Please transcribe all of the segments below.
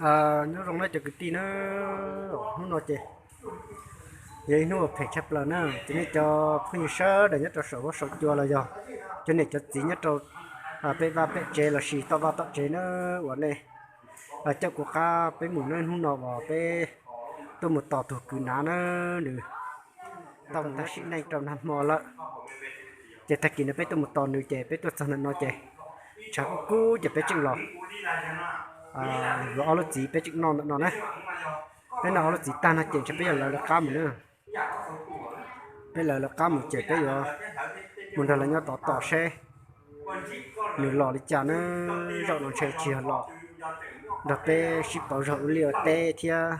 Nyob zoo na cov kwv tij na, hnub no ces yog ib hnub uas phem tshaj plaws na, ces nej cov phooj ywg sawv daws nyob rau saum huab saum cua los yog cov niam cov txiv nyob rau peb vaj peb tsev lossis tom vaj tom tsev na, uas nej coj kuv qab peb mus na, hnub no uas peb tuaj mus tos tus kwv Nav na, nws tau mus tag sim neej rau nag hmo lawm. Ces tag kis no peb tuaj mus tos nws ces peb tuaj txog ntawm no ces tshav kub kub ces peb tseem los yuav ob lub txiv peb tseem noj ntawm no na. Peb noj ob lub txiv tag no ces ntshe peb yuav lawv lawv qab mus na. Peb lawv lawv qab mus ces peb yuav mus nrog lawv nyob tod tos seb nws los li cas na. Zaum no ntshe tsis yog los nrog peb sib pauv zog ua liaj ua teb thiab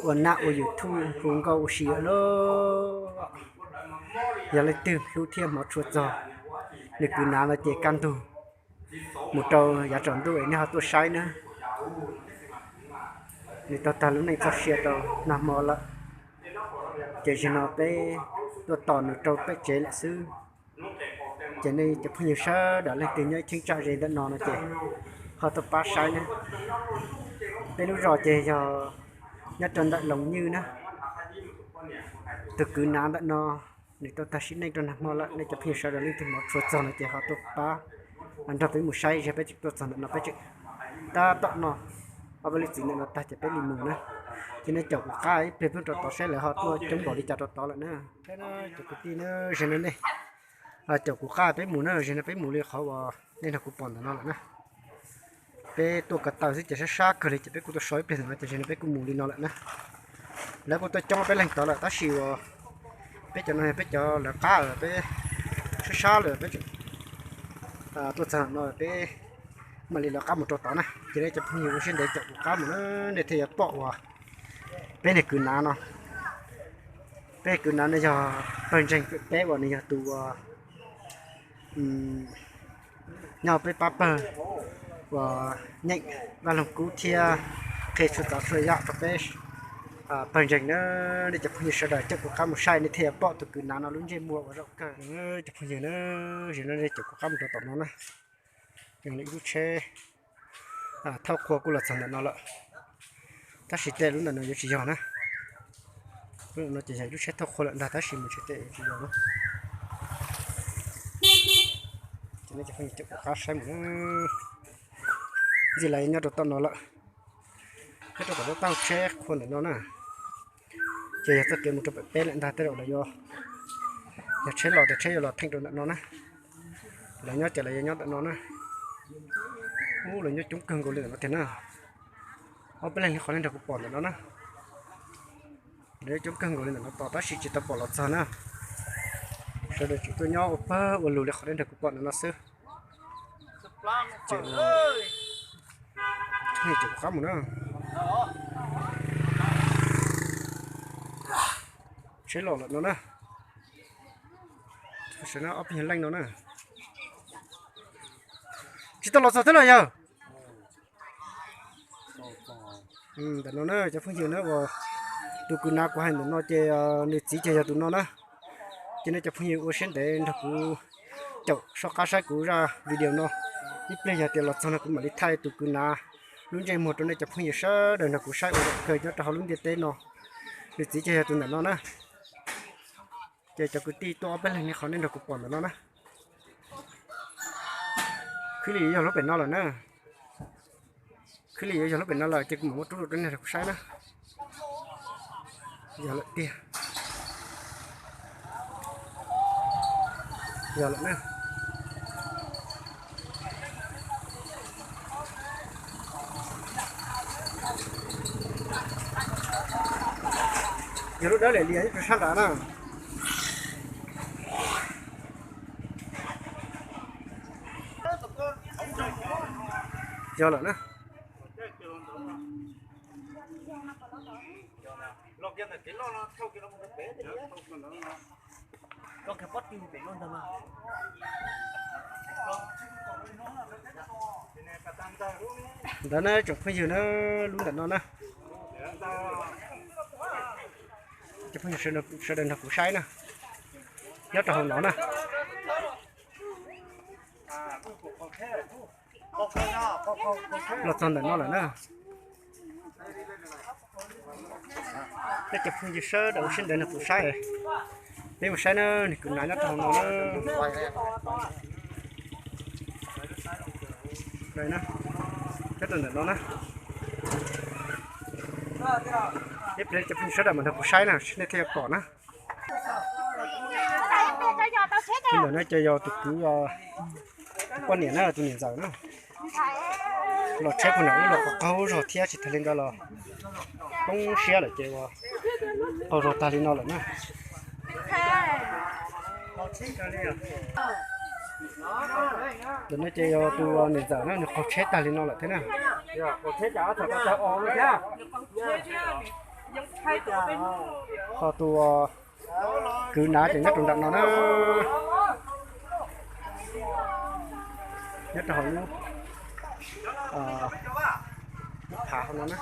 ua nab ua YouTube hu nkauj ua si lawm lauj. Yog leej twg hlub thiab hmov tshua txog nws kwv Nav no ces kaj ntug mus rau yav tsaus ntuj es nej ho tuaj saib na. Nws tau tag lub neej txoj sia rau nag hmo lawm, ces zaum no peb tuaj tos nws rau peb tsev lawm xwb. Ces nej cov phooj ywg sawv daws leej twg nyob ib cheeb tsam ze ntawm no no ces ho tuaj pab saib na. Peb lub zos ces yog nyob rau ntawm Loos Nywj na. Tus kwv Nav ntawm no nws tau tag sim neej rau nag hmo lawm, nej cov phooj ywg sawv daws leej twg hmov tshua txog no ces ho tuaj pab nrog peb mus saib, peb tseem tuaj txog ntawm no peb tseem tab tom noj ob peb lub txiv ntawm no tag ces peb li mus na. Ces nej caum kuv qab ib pliag peb rau tod saib lawv ho tuaj coob npaum li cas rau tod lawm na. Cov kwv tij na, zaum no nej caum kuv qab peb mus na, zaum no peb mus li qhov uas nej nrog kuv pom ntawm no lawm na. Peb tuaj ko taw xwb ces sab sab kawg li ces peb kuj tuaj so ib pliag ntawm no ces zaum no peb kuj mus li no lawm na. Lawv kuj tuaj coob peb leeg tod lawm tab sis uas peb cov no yog peb cov lawv qab, peb sab sab lawm peb tuaj txog no peb mam li lawv qab mus rau tod na. Ces nej cov phooj ywg ua siab ntev caum kuv qab mus na, nej thiaj yuav pom uas peb niag kwv Nav no. Peb kwv Nav no yog pawg ntseeg peb uas nws yog tus uas nyob peb pab pawg uas nyeem Vaj Loog Kub thiab qhia txhua tsav txhua yam rau peb pawg ntseeg na. Nej cov phooj ywg sawv daws caum kuv qab mus saib nej thiaj yuav pom tus kwv Nav no lub ntsej muag uas zaum kawg. Cov phooj ywg na, zaum no nej caum kuv qab mus rau tom no na. Ib lub tsheb thauj qhua kuj los txog ntawm no lawm, tab sis tej lub ntawm no yuav tsis yog na. Lub no ces yog ib lub tsheb thauj qhua lawm ntag tab sis mus ntshe tej yuav tsis yog na. Ces nej cov phooj ywg caum kuv qab saib mus na. Ntxim lawv nyob rau tom no lawm, nyob rau tom lub taub hau tsheb qhua ntawm no na. Ces yog txoj kev mus rau pem peb lawm ntag, tej zaum lawv yuav, yog tsheb los ces tsheb yuav los theem rau ntawm no na. Lawv nyob ces lawv yuav nyob ntawm no na. Ub, lawv nyob coob kawg nkaus li ntawm no tiag na. Ob peb leeg li qhov nej nrog kuv pom ntawm no na. Lawv nyob coob kawg nkaus li ntawm no tos tab sis tsis tau pom los txog na. Sawv daws tseem tuaj nyob ua pawg ua lug li qhov nej nrog kuv pom ntawm no xwb. Ces, ces kuv qab mus na. Tsheb los lawm no na. Sawv no ob peb nyuag leej no na. Tsis tau los txog thiab los yawg. Ntawm no na cov phooj ywg na, uas tus kwv Nav kuv hais ntawm no ces nws txiv ces yog tus no na. Ces nej cov phooj ywg ua siab ntev nrog kuv caum soj qab saib kuv zaj video no. Ib pliag yog tias los txog no kuv mam li thaij tus kwv Nav lub ntsej muag rau nej cov phooj ywg sawv daws nrog kuv saib ua zaum kawg nyob rau hauv lub ntiaj teb no. Nws txiv ces yog tus ntawm no na. Ces cov kwv tij tuaj ob peb leeg li qhov nej nrog kuv pom ntawm no na. Khwb li yuav yog lub pem no lawm na. Khwb li yuav yog lub pem no lawm ces kuv mam muab rub rau nej nrog kuv saib na. Yog lawm tiag. Yog lawm na. Yog lub dawb liam lias nyob rau sab nrad na. Yog lawm na. Ntawd na tsoom phooj ywg na, lub ntawm no na. Cov phooj ywg sawv daws nrog kuv saib na, nyob rau hauv no na. Los txog ntawm no lawm na. Peb cov phooj ywg sawv daws ua siab ntev nrog kuv saib. Peb mus saib na, nws kwv nav nyob rau hauv no na. Nyob rau ntawm no na. Ib pliag cov phooj ywg sawv daws mam nrog kuv saib na, nej thiaj yuav pom na. Tus ntawm no ces yog tus kwv, tus poj niam na, tus niam ntxawm na. Los tsheb puag nram ub los qaug qaug zog thiab, tsis tag li ntawd los poob siab lawm ces ua qaug zog tag li no lawm na. Ntawm no ces yog tus niam ntxawm na, nws qaug tsheb tag li no lawm thiab na. Ho tus kwv nav ces nyob rau nram no na. Nyob rau hauv lub phav hauv no na.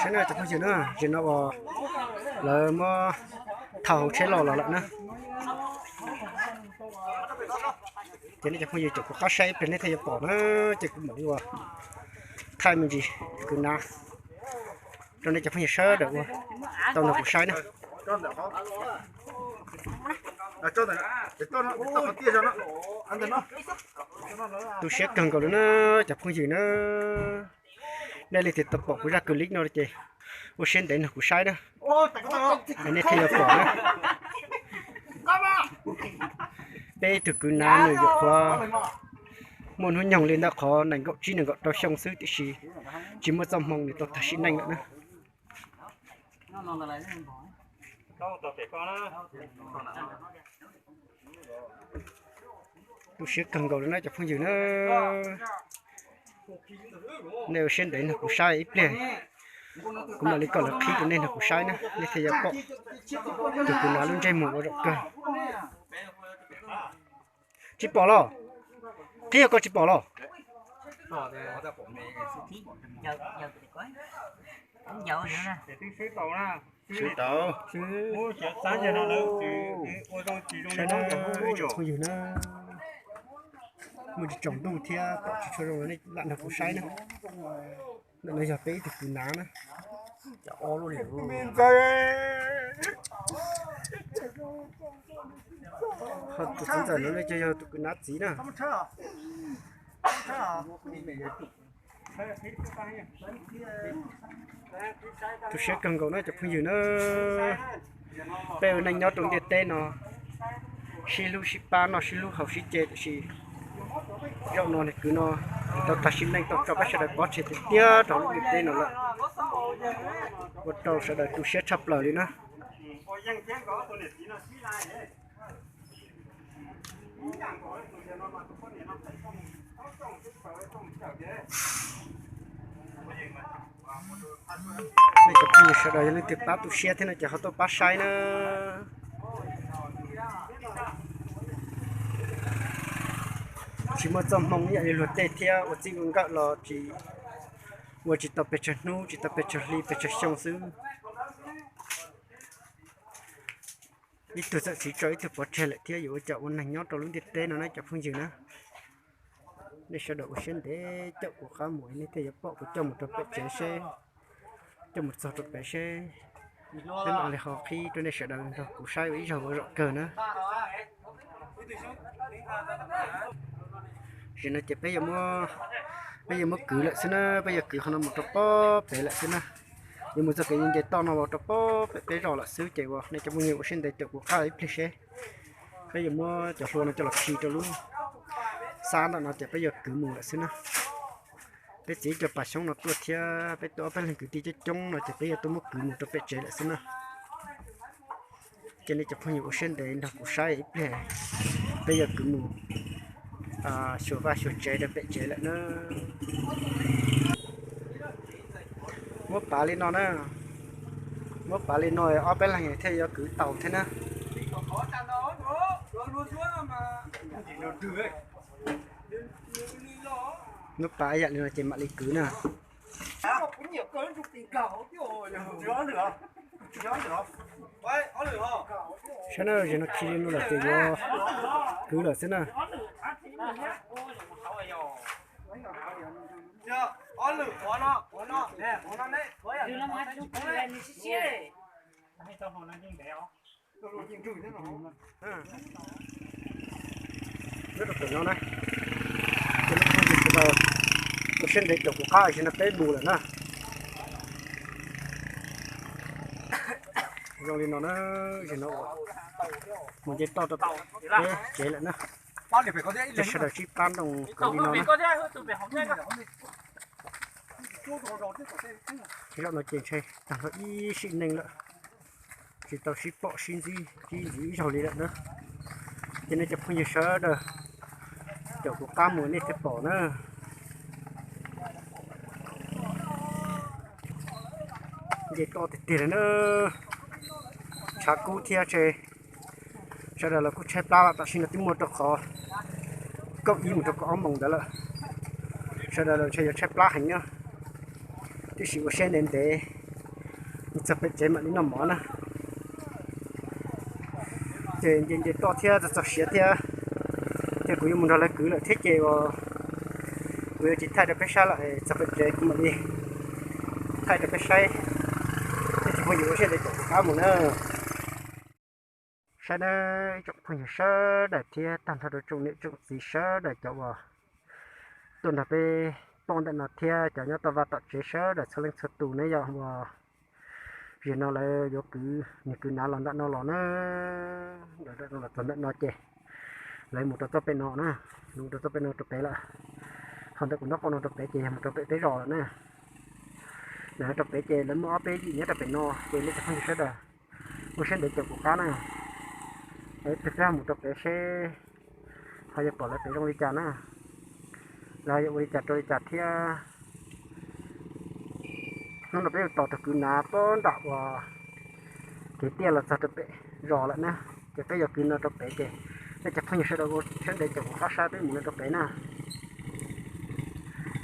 Saib na cov phooj ywg na, ces no uas lawv muab thauj hauv tsheb los los lawm na. Ces nej cov phooj ywg caum kuv qab saib ib pliag nej thiaj yuav pom na, ces kuv mam li ua thaij me ntsis kwv nav rau nej cov phooj ywg sawv daws ua tau nrog kuv saib na. Tu siab kawg nkaus li na cov phooj ywg na. Nej leej twg tau pom kuv zaj clip no ces ua siab ntev nrog kuv saib na, nej thiaj yuav pom na. Peb ib tug kwv nav nws yuav qhuav muaj hnub nyoog li ntawm qhov nees nkaum tsib nees nkaum rau xyoo xwb tiam sis tsis muaj txoj hmoo nws tau tag sim neej lawm na. Tu siab kawg nkaus li na cov phooj ywg na. Nej ua siab ntev nrog kuv saib ib pliag, kuv mam li kom lawv qhib rau nej nrog kuv saib na, nej thiaj yuav pom tus kwv nav lub ntsej muag ua zaum kawg. Tsis pom los? Qhib yog koj tsis pom los? Saib na, cov phooj ywg na, muaj tsis tsaus ntuj thiab pom tsis tshua zoo, nej lam nrog kuv saib na. Ntawm no yog peb ib tug kwv nav na. Ho tus txiv ntxawm no ne ces yog tus kwv nav txiv na. Tu siab kawg nkaus na cov phooj ywg na. Peb ua neej nyob rau ntiaj teb no sib hlub sib pab noj sib hlub haus sib ce tiam sis zaum no nws kwv no tau tag sim neej tau tso peb sawv daws pov tseg tiag tiag rau lub ntiaj teb no lawm. Ua rau sawv daws tu siab tshaj plaws li na. Nej cov phooj ywg sawv daws yog leej twg pab tu siab thiab no ces ho tuaj pab saib na. Tsis muaj txoj hmoo ib yam li luag tej thiab ua txij ua nkawm los tsis, ua tsis tau pes tsawg hnub tsis tau pes tsawg hli pes tsawg xyoo xwb. Ib tug txawm txiv tso ib tug pov tseg lawm thiab yuav ua cas ua neeg nyob rau lub ntiaj teb no na cov phooj ywg na. Nej sawv daws ua siab ntev caum kuv qab mus nej thiaj yuav pom kuv coj mus rau pem tsev seb, coj mus txog rau pem seb peb mam li ho qhib rau nej sawv daws nrog kuv saib ua ib zaug ua zaum kawg na. Tam sim no ces peb yuav muab kwv lawm xwb na, peb yuav kwv qhov no mus rau pob pem lawm xwb na. Yuav mus txog kev nce toj no rau pob pem peb zos lawm xwb ces uas nej cov phooj ywg ua siab ntev caum kuv qab ib pliag seb. Peb yuav muab cov hlua no coj los khi rau lub xab ntawm no ces peb yuav kwv mus lawm xwb na. Peb txiav cov pas xyoob no tuaj thiab peb tuaj ob peb leeg kwv tij coob coob no ces peb yuav tuaj muab kwv mus rau pem tsev lawm xwb na. Ces nej cov phooj ywg ua siab ntev nrog kuv saib ib pliag, peb yuav kwv mus xyuas vaj xyuas tsev rau pem tsev lawm na. Muab pav li no na, muab pav li no ob peb leeg thiaj yuav kwv tau thiab na. Muab pav ib yam li no ces mam li kwv na. Saib na, zaum no khi li no lawm ces yuav kwv lawm xwb na. Nyob rau pem no na, ces lub phooj ywg sawv daws, ua siab ntev caum kuv qab, tam sim no peb mus lawm na. Zoo li no na, tam sim no mus nce toj rau tom peb tsev lawm na. Tej sawv daws sib plab nroo kwv li no na. Zaum no ces ntshe tag nrho ib sim neej lawm, tsis tau sib pom sib ntsib sib ntxiv ib zaug li lawm na. Ces nej cov phooj ywg sawv daws caum kuv qab mus nej thiaj pom na. Nce toj tiag tiag li na, tshav kub thiab ces sawv daws los kuj tshaib plab lawm. Tam sim no twb muaj rau qhov kaum ib mus rau kaum ob moos ntawd lawm, sawv daws los ntshe yuav tshaib plab heev na. Tiam sis ua siab ntev ntev mus txog pem tsev mam li noj mov na. Ces nce nce toj thiab txog txog siav thiab, ces kuv yuav mus nrog lawv kwv lawm thiab ces uas kuv yuav tsis thaij rau peb saib lawm, txog pem tsev kuv mam li thaij rau peb saib. Peb tsis phooj ywg ua siab ntev caum kuv qab mus na. Saib nawb ib tsoom phooj ywg sawv daws thiab tag nrho rau tsoom niam tsoom txiv sawv daws cov uas tuaj nrog peb pom ntawm no thiab cov nyob tom vaj tom tsev sawv daws txhua leej txhua tus ne yom, uas zaum no lawv yuav kwv niag kwv Nav los ntawm no los na. Ntawm no los txog ntawm no ces lawv mus rau txoj pem no na, mus rau txoj pem no rau pem lawm. Ho ntawm kuv nraub qaum no rau pem ces yog mus rau pem peb zos lawm na. Lawv rau pem ces lawv muaj ob peb yim nyob rau pem no ces nej cov phooj ywg sawv daws ua siab ntev caum kuv qab na. Peb peb mus rau pem seb ho yuav pom lawv pem zoo li cas na, lawv ho yuav ua li cas rau li cas thiab. Hnub no peb yuav tos tus kwv Nav puag nram uas kev tiaj los txog rau pem zos lawm na, ces peb yuav kwv no rau pem ces nej cov phooj ywg sawv daws ua siab ntev caum kuv qab saib peb mus no rau pem na.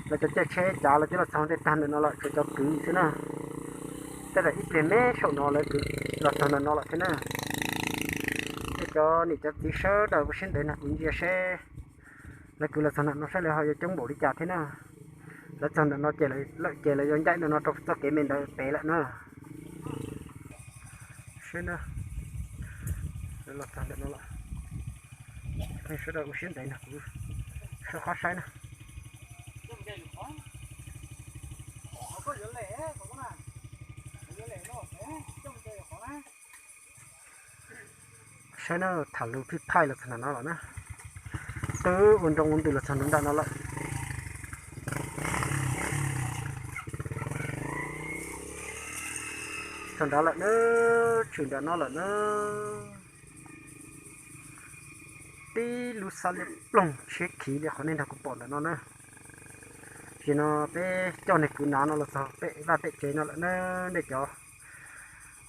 Lawv cov caij tsheb cav lawv twb los txog tej tag ntawm no lawm, tshuav cov kwv xwb na. Tej zaum ib pliag me saum no lawv kwv los txog ntawm no lawm thiab na. Tej cov niam cov txiv sawv daws ua siab ntev nrog kuv ntsia seb lawv kwv los txog ntawm no saib lawv ho yuav coob npaum li cas thiab na. Lawv txog ntawm no ces lawm ces lawv yuav ncaim ntawm no rau txoj kev me ntawd pem lawm na. Seb na, lawv los txog ntawm no lawm. Sawv daws ua siab ntev nrog kuv sawv qab saib na. Saib na, tham lus phij phaij los txog ntawm no lawm na. Twb ua nroo ua ntws los txog nram no lawm. Txog nrad lawm na, tshwm nram no lawm na. Tib lub xab liab ploog tshiab khiv li qhov nej nrog kuv pom ntawm no na. Ces no peb coj niag kwv Nav no los txog pem vaj pem tsev no lawm na. Nej cov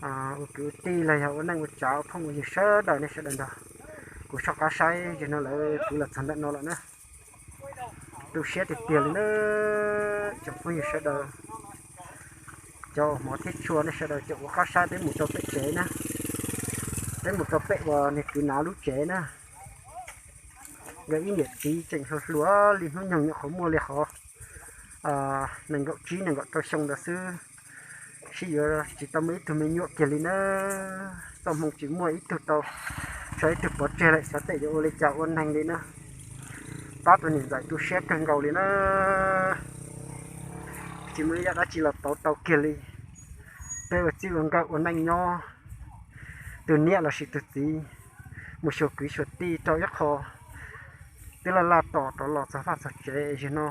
ua kwv ua tij los yog ua neej ua tsav ua phooj ua ywg sawv daws nej sawv daws nrog kuv soj qab saib, ces no lawv kwv los txog ntawm no lawm na. Tu siab tiag tiag li na, tsoom phooj ywg sawv daws, cov hmov thiab tshua nej sawv daws caum kuv qab saib peb mus rau pem tsev na. Peb mus rau pem uas niag kwv Nav lub tsev na. Nkawd ib niam txiv tseem hluas hluas li, hnub nyoog nyuam qhuav muaj li qhov nees nkaum tsib nees nkaum rau xyoo ntawd xwb. Sib yuav tsis tau muaj ib tug me nyuam kiag li na. Txoj hmoo tsis muaj ib tug tau, tso ib tug pov tseg lawm xyov tej yuav ua li cas ua neeg li na. Pab tus niam ntxawm tu siab kawg nkaus li na. Tsis muaj ib yam dab tsi los pauv tau kiag li. Peb ua txij ua nkawm ua neej nyob, tus niam lossis tus txiv mus xyuas kwv xyuas tij rau ib qho, twb laj laj tos rov los txog vaj txog tsev. Zaum no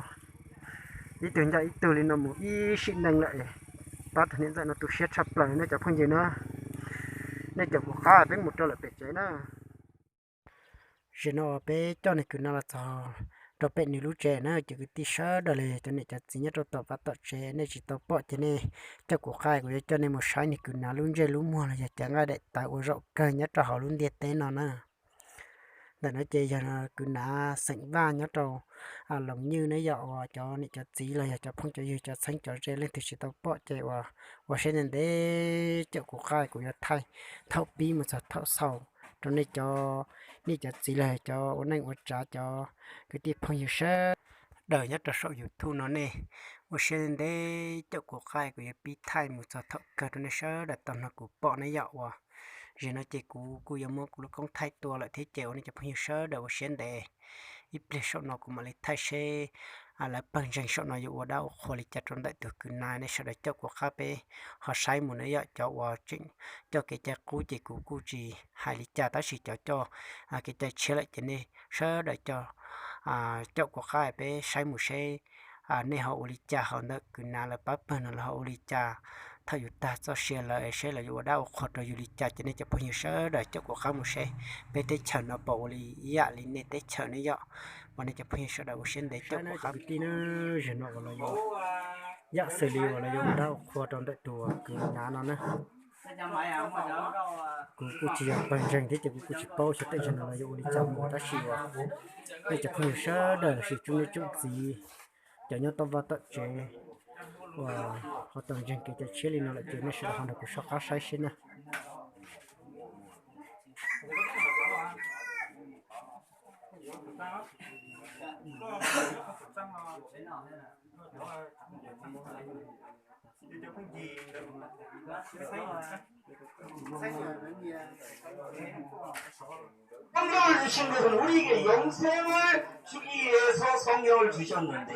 ib tug ncaj ib tug li no mus ib sim neej lawm. Pab tus niam ntxawm no tu siab tshaj plaws nej cov phooj ywg na. Nej caum kuv qab peb mus rau lawm pem tsev na. Zaum no peb coj niag kwv Nav los txog rau pem nws lub tsev na. Cov kwv tij sawv daws los yog cov niam cov txiv nyob rau tom vaj tom tsev, nej tsis tau pom ces nej caum kuv qab kuv yuav coj nej mus saib niag kwv Nav lub ntsej lub muag los yog cov nqaij daim tawv uas zaum kawg nyob rau hauv lub ntiaj teb no na. Ntawm no ces yog kwv Nav xeem Vaj nyob rau Loos Nywj ne yom, uas cov niam cov txiv los yog cov phooj cov ywg cov txheeb cov ze leej twg tsis tau pom ces uas ua siab ntev ntev caum kuv qab kuv yuav thaij thaum pib mus txog thaum xaus rau nej cov niam cov txiv los yog cov ua neej ua tsav cov kwv tij phooj ywg sawv daws nyob rau saum YouTube no nej ua siab ntev ntev caum kuv qab kuv yuav pib thaij mus txog thaum kawg rau nej sawv daws tau mloog kuv pom ne yom. Uas zaum no ces kuv kuj yuav muab kuv lub koob thaij tua lawm thiab ces ua nej cov phooj ywg sawv daws ua siab ntev. Ib pliag saum no kuv mam li thaij seb lawv pawg ntseeg saum no yuav ua dab ua qhua li cas rau ntawm tus kwv Nav, nej sawv daws caum kuv qab peb ho saib mus na yom. Cov uas tseem coj kev cai qub ces kuv kuj tsis hais li cas, tab sis cov coj kev cai tshiab lawm ces nej sawv daws caum kuv qab peb saib mus seb nej ho ua li cas, ho ntawm kwv Nav lawv pab pawg no lawv ho ua li cas. Thaum yus tag txoj sia lawm seb lawv yuav ua dab ua qhua rau yus li cas ces nej cov phooj ywg sawv daws caum kuv qab mus seb peb teb chaws no puas ua li ib yam li nej teb chaws ne yom. Uas nej cov phooj ywg sawv daws ua siab ntev caum kuv qab. Kwv tij na, zaum no uas los yog yam xws li uas los yog ua dab ua qhua rau ntawm tus kwv Nav no na. Kuv kuj tsis yog pawg ntseeg thiab ces kuv kuj tsis paub xyov tej zaum no los yuav ua li cas mus, tab sis uas nej cov phooj ywg sawv daws los sis tsoom niam tsoom txiv, cov nyob tom vaj tom tsev uas ho tau ntseeg kev cai tshiab li no lawm ces nej sawv daws ho nrog kuv soj qab saib seb na. 깜깜한 신도들은 우리에게 영생을 주기 위해서 성경을 주셨는데,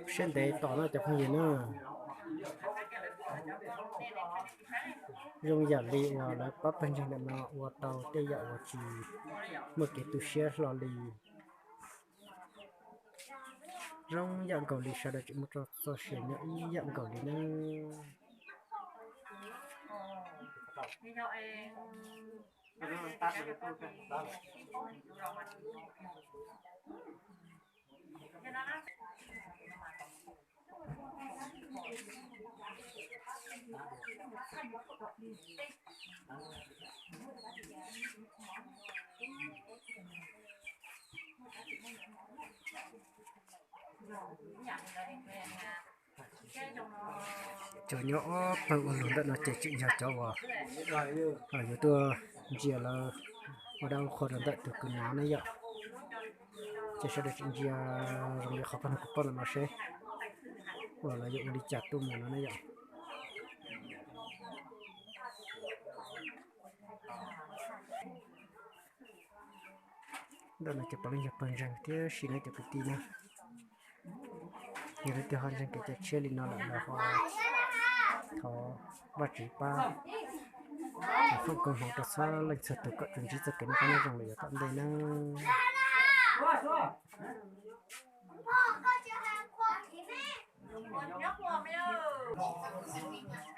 Siab ntev tos no cov phooj ywg na. Zoo yam li uas lawv pab pawg ntseeg ntawm no ua tau tej yam uas tsis muaj kev tu siab hlo li. Zoo yam nkaus li sawv daws tseem muaj txoj sia nyob ib yam nkaus li na. Cov nyob ob pawg ua luag ntawm no ces tseem yog cov uas yuav tuaj ntsia lawv ua dab ua qhua rau ntawm tus kwv Nav ne yom. Ces sawv daws tseem ntsia zoo li qhov pab no kuv poj ntawm no seb uas lawv yuav ua li cas tuaj mus no ne yom. Ntawm no ces puav leej yog pawg ntseeg thiab sim neej cov kwv tij na. Yog leej twg ho ntseeg kev cai tshiab li no lawm los ho thov Vajtswv pab foom koob hmoov rau txhua leej txhua tus kom tsuas ntsib txoj kev noj qab nyob zoo lawm yav tom ntej na.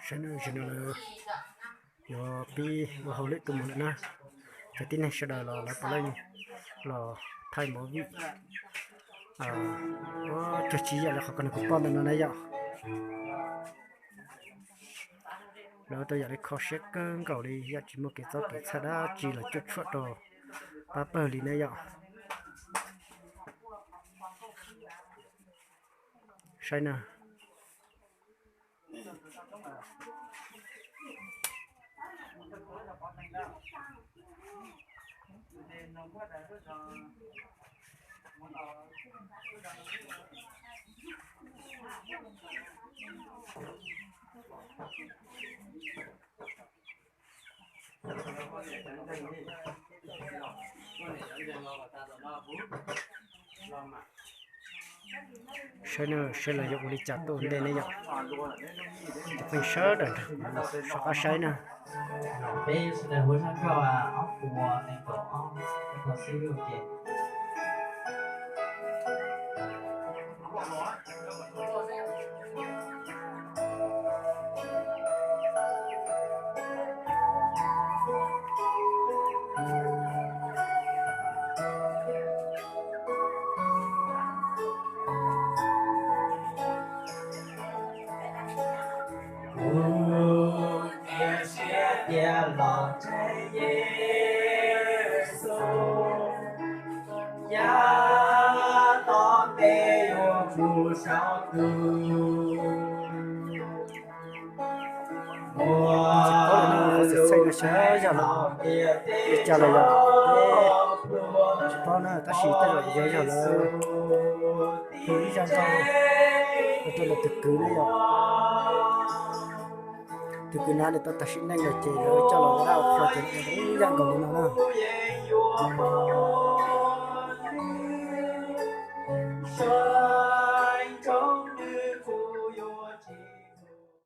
Saib no, zaum no lawv yuav pib ua hauj lwm tuaj mus lawm na. Cov tib neeg sawv daws los lawv puav leej los thaij movie, ua cog tsis yam li qhov ko no kuv poj ntawm no na yom. Lawv tau yam li kho siab kawg nkaus li, yam tsis muaj kev txob kev txhawj dab tsi los cuam tshuam rau pab pawg li na yom. Saib na. Saib na, saib los yuav ua li cas tuaj ua ntej ne yom. Cov phooj ywg sawv daws nrog kuv soj qab saib na. Peb sawv daws hu zaj nkauj ob puas nees nkaum ob xwb ua ke. Kuv cia siab tias los ntseeg Yexus, yav tom ntej yuav mus saum ntuj. Tsis paub lawm no, kuv txawm txhais no xyov yog lawv li cas lawm yom, tsis paub na, tab sis tej zaum yog yog lawv hu ib zaj nkauj rau lawv tus kwv na yom. Tus kwv na nws tau tag sim neej lawm ces lawv coj los ua dab ua qhua ces ib zaj nkaus li no na.